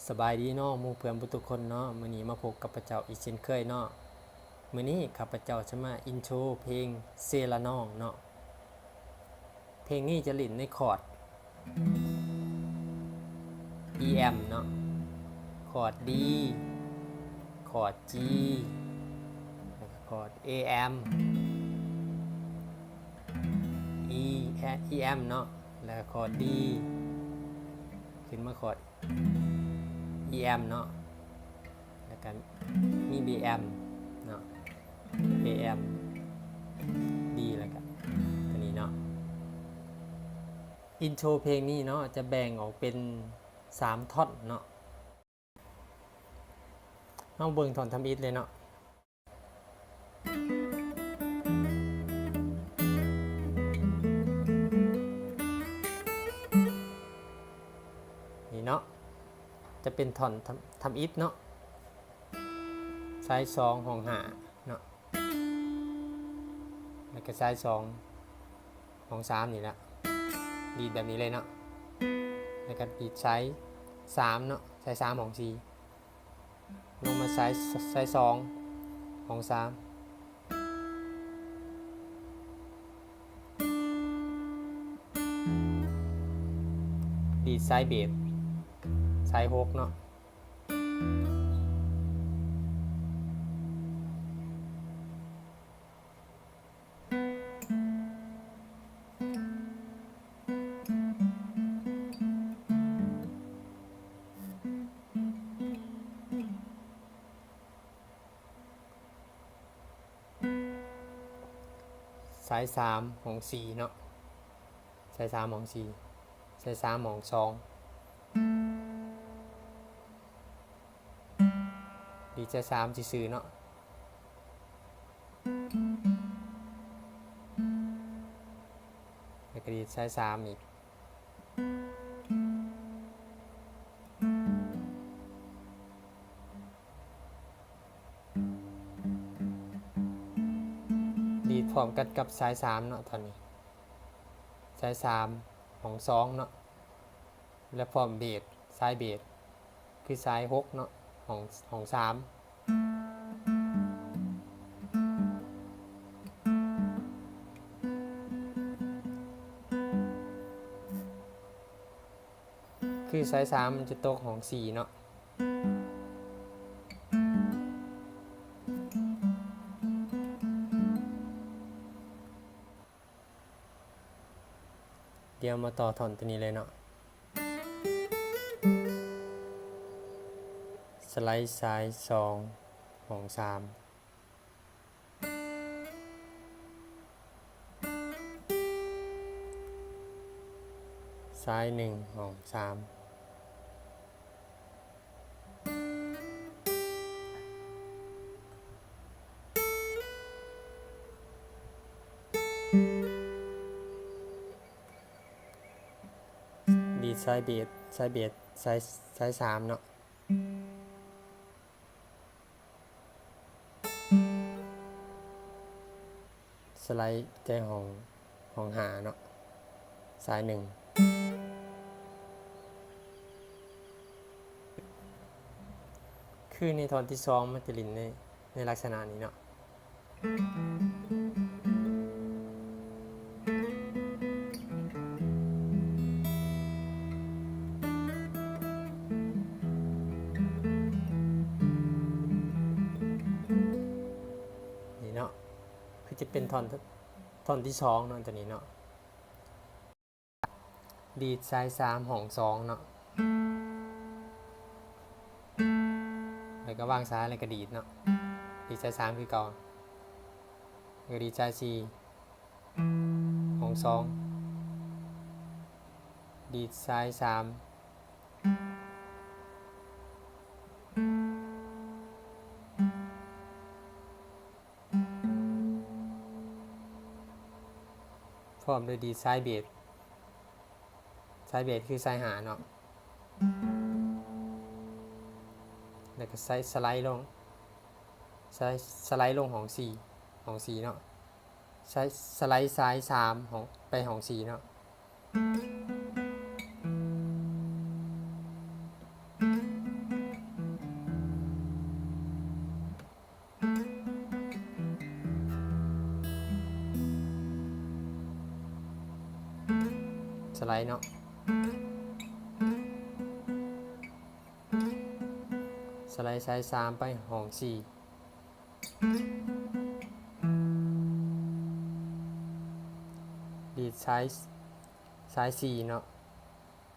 ສະບາຍດີເນາະ ໝູ່ເພື່ອນທຸກໆຄົນເນາະ, ມື້ນີ້ມາພົບກັບຂ້າພະເຈົ້າອີກເຊັ່ນເຄີຍເນາະ. ມື້ນີ້ຂ້າພະເຈົ້າຈະມາອິນໂທເພງເຊລະນອງເນາະ. ເພງນີ້ຈະຫຼິ້ນໃນຄອດ ອີ ແອມ ເນາະ, ຄອດ ດີ ຄອດ ຈີ ແລ້ວກໍຄອດ ເອ ແອມ ອີ ອີ ແອມ ເນາະ, ແລ້ວກໍຄອດ ດີ ຂຶ້ນມາຄອດ ອີ ແອມ ເນາະ, ແລ້ວກໍມີ ບີ ແອມ ເນາະ, ເອ ແອມ ດີ ແລ້ວກໍຕົວນີ້ເນາະ. ອິນໂທເພງນີ້ເນາະ ຈະແບ່ງອອກເປັນສາມທ່ອນເນາະ. ເຮົາເບິ່ງທ່ອນທຳອິດເລີຍເນາະ. ນີ້ເນາະ ຈະເປັນທ່ອນທຳ ທຳອິດເນາະ, ສາຍສອງ ຫ້ອງຫ້າເນາະ, ແລ້ວກໍສາຍສອງ ຫ້ອງສາມນີ້ແຫຼະ, ດີດແບບນີ້ເລີຍເນາະ, ແລ້ວກໍດີດສາຍສາມເນາະ, ສາຍສາມ ຫ້ອງສີ່ ລົງມາສາຍ ສາຍສອງ ຫ້ອງສາມ, ດີດສາຍເບສ ສາຍຫົກເນາະ. ສາຍສາມ ຫ້ອງສີ່ເນາະ, ສາຍສາມ ຫ້ອງສີ່, ສາຍສາມ ຫ້ອງສອງ, ດີດສາຍສາມຊື່ໆເນາະ, ແລ້ວກໍດີດສາຍສາມອີກ. ດີດພ້ອມກັນກັບສາຍສາມເນາະ, ທ່ອນນີ້ສາຍສາມ ຫ້ອງສອງເນາະ, ແລະ ພ້ອມເບສ ສາຍເບສ ຄືສາຍຫົກເນາະ, ຫ້ອງ ຫ້ອງສາມ. ຄືສາຍສາມມັນຈະຕົກຫ້ອງສີ່ເນາະ. ດຽວມາຕໍ່ທ່ອນຕົວນີ້ເລີຍເນາະ, ສະໄລສາຍສອງ ຫ້ອງສາມ, ສາຍໜຶ່ງ ຫ້ອງສາມ, ດີດສາຍເບສ ສາຍເບສ ສາຍ ສາຍສາມເນາະ. ສະໄລແຕ່ຫ້ອງ ຫ້ອງຫ້າເນາະ, ສາຍໜຶ່ງ. ຄືໃນທ່ອນທີສອງ ມັນຈະຫຼິ້ນໃນ ໃນລັກສະນະນີ້ເນາະ. ນີ້ເນາະ ຄືຈະເປັນທ່ອນ ທ່ອນທີສອງເນາະ ຕົວນີ້ເນາະ. ດີດສາຍສາມຫ້ອງສອງເນາະ ແລ້ວກໍວາງສາຍ ແລ້ວກໍດີດເນາະ ດີດສາຍສາມຄືເກົ່າ ແລ້ວກໍດີດສາຍສີ່ຫ້ອງສອງ ດີດສາຍສາມ ພ້ອມດ້ວຍດີດສາຍເບສ ສາຍເບສຄືສາຍຫ້າເນາະ ແລ້ວກໍສາຍ ສະໄລລົງ ສະໄລ ສະໄລລົງຫ້ອງສີ່ ຫ້ອງສີ່ເນາະ ສາຍ ສະໄລສາຍສາມຫ້ອງ ໄປຫ້ອງສີ່ເນາະ. ສະໄລເນາະ ສະໄລສາຍສາມໄປຫ້ອງສີ່ ດີດສາຍ ສາຍສີ່ເນາະ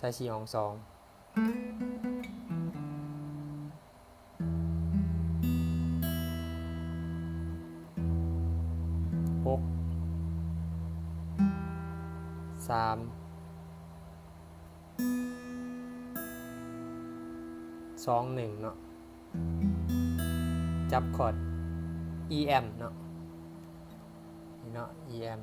ສາຍສີ່ຫ້ອງສອງ ຫົກ ສາມ ສອງ ໜຶ່ງເນາະ ຈັບຄອດອີແອມເນາະ ນີ້ເນາະ ອີແອມ.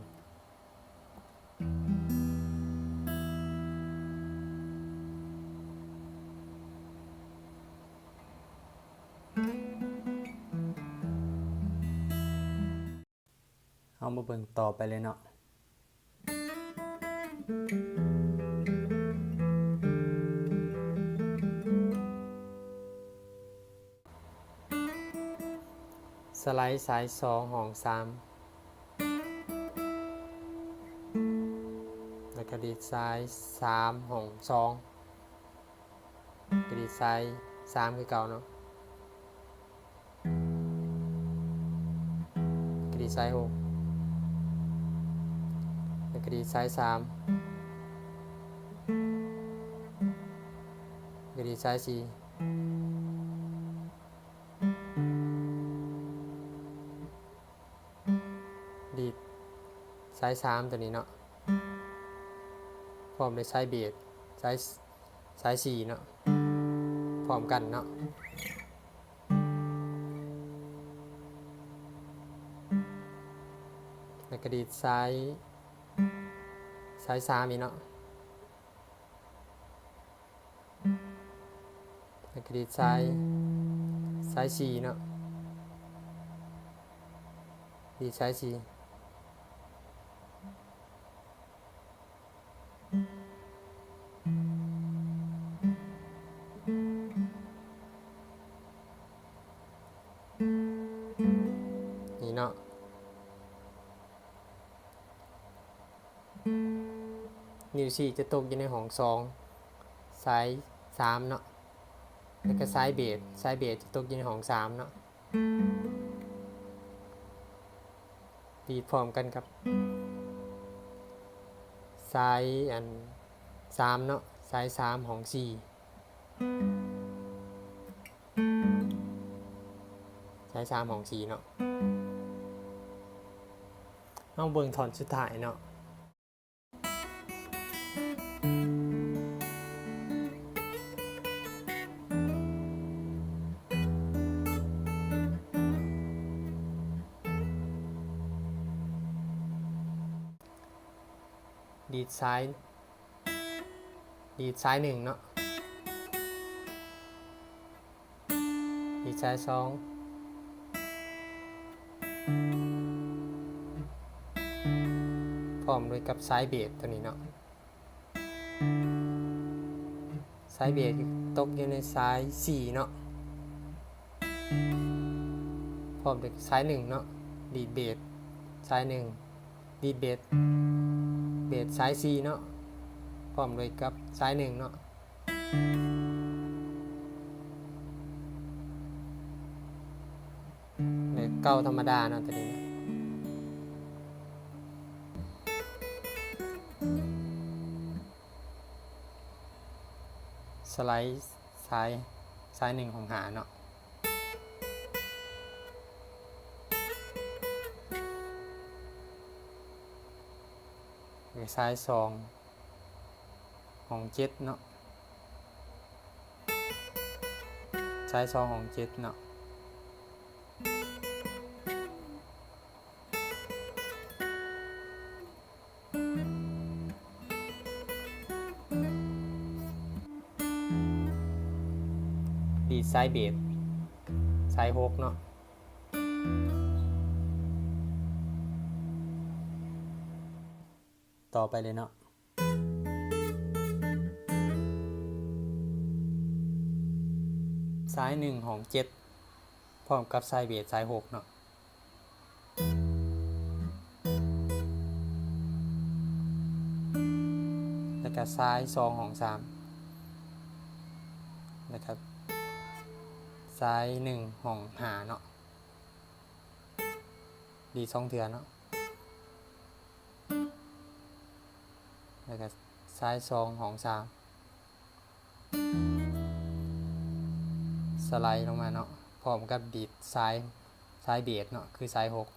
ເຮົາມາເບິ່ງຕໍ່ໄປເລີຍເນາະ. ສະໄລສາຍສອງຫ້ອງສາມ ແລ້ວກະດີດສາຍສາມຫ້ອງສອງ ກະດີດສາຍສາມຄືເກົ່າເນາະ ກະດີດສາຍຫົກ ແລ້ວກະດີດສາຍສາມ ກະດີດສາຍສີ່ ດີດສາຍສາມຕົວນີ້ເນາະ ພ້ອມດ້ວຍສາຍເບສ ສາຍ ສາຍສີ່ເນາະ ພ້ອມກັນເນາະ ແລ້ວກະດີດສາຍ ສາຍສາມອີກເນາະ ແລ້ວກະດີດສາຍ ສາຍສີ່ເນາະ ດີດສາຍສີ່ ນີ້ເນາະ. ນິ້ວຊີ້ຈະຕົກຢູ່ໃນຫ້ອງສອງ ສາຍສາມເນາະ ແລ້ວກະສາຍເບສ ສາຍເບສຈະຕົກຢູ່ໃນຫ້ອງສາມເນາະ ດີດພ້ອມກັນກັບສາຍອັນສາມເນາະ ສາຍສາມຫ້ອງສີ່ ສາຍສາມຫ້ອງສີ່ເນາະ ເຮົາເບິ່ງທ່ອນສຸດທ້າຍເນາະ ດີດສາຍ ດີດສາຍໜຶ່ງເນາະ ດີດສາຍສອງ ພ້ອມດ້ວຍກັບສາຍເບສຕົວນີ້ເນາະ ສາຍເບສຕົກຢູ່ໃນສາຍສີ່ເນາະ. ພ້ອມດ້ວຍສາຍໜຶ່ງເນາະ ດີດເບສສາຍໜຶ່ງ ດີດເບສ ເບສສາຍສີ່ເນາະ ພ້ອມດ້ວຍກັບສາຍໜຶ່ງເນາະ ແລະເກົ້າທຳມະດາເນາະ ໂຕນີ້ເນາະ ສະໄລສາຍ ສາຍໜຶ່ງຂອງຫ້າເນາະ ແລະສາຍສອງຂອງເຈັດເນາະ ສາຍສອງຂອງເຈັດເນາະ ດີດສາຍເບສສາຍຫົກເນາະ ຕໍ່ໄປເລີຍເນາະ ສາຍໜຶ່ງຂອງເຈັດ ພ້ອມກັບສາຍເບສສາຍຫົກເນາະ ແລ້ວກະສາຍສອງຂອງສາມ ແລ້ວກະສາຍໜຶ່ງຂອງຫ້າເນາະ ດີດສອງເທື່ອເນາະ ແລ້ວກະສາຍສອງຂອງສາມ ສະໄລລົງມາເນາະ ພ້ອມກັບດີດສາຍ ສາຍເບສເນາະ ຄືສາຍຫົກ